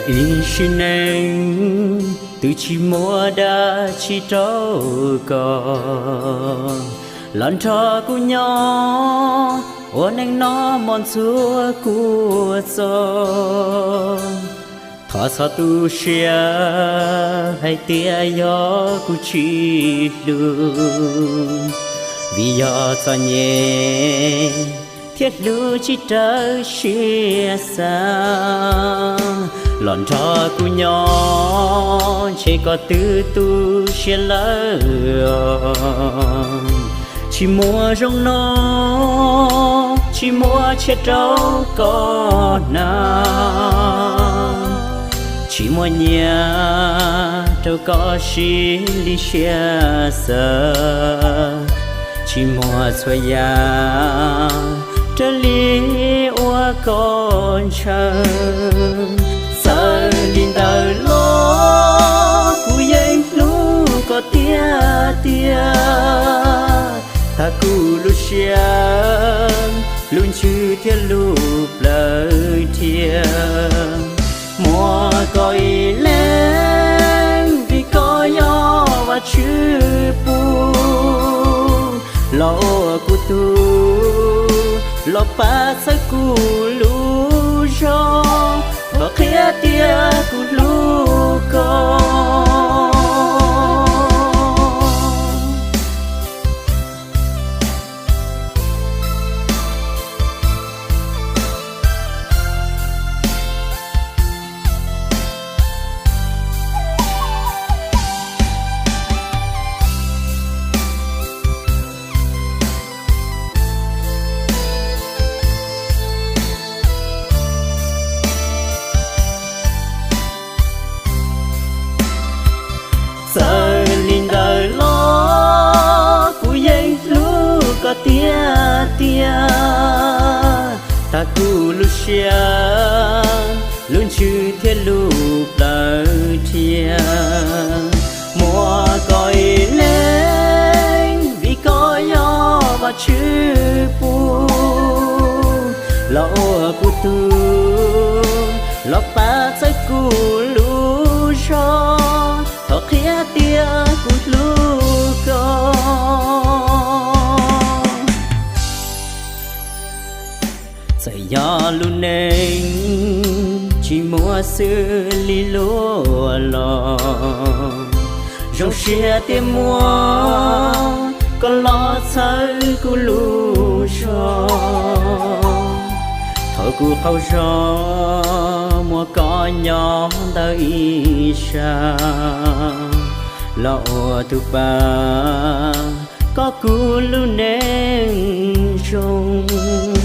Ib sim neej twb tsis muaj dab tsi rau koj, los nrog kuv nyob ua neej no mos ntxuav kuv txoj. Thov txhob tu siab hais tias yog kuv tsis hlub, vim yog txom nyem thiab hlub tsis raws siab xav. Los nrog kuv nyob ntshe koj twb tu siab lawm os. Tsis muaj zoo no, tsis muaj tshiab rau koj hnav, tsis muaj nyiaj rau koj sib li siab xav, tsis muaj txhua yam raws li uas koj ntshaw. Txawm li ntawd los kuv yeej hlub koj tiag tiag. Thov kuv lub siab, lub ntsws thiab lub plawv thiab, muab koj ib leeg vim koj yog Vajtswv pub, los ua kuv tug, los pab txhawb kuv lub zog, los qhia tias kuv hlub koj. Txawm li ntawd los kuv yeej hlub koj tiag tiag. Thov kuv lub siab, lub ntsws thiab lub plawv thiab, muab koj ib leeg vim koj yog Vajtswv pub, los ua kuv tug, los pab txhawb kuv lub zog, thov qhia tias kuv hlub koj. Txawm yog lub neej tsis muaj xws li luag los, zoo siab tias muaj koj los txhawb kuv lub zog. Thaum kuv qaug zog muaj koj nyob ntawm ib sab, los ua tus pab kom kuv lub neej zoo.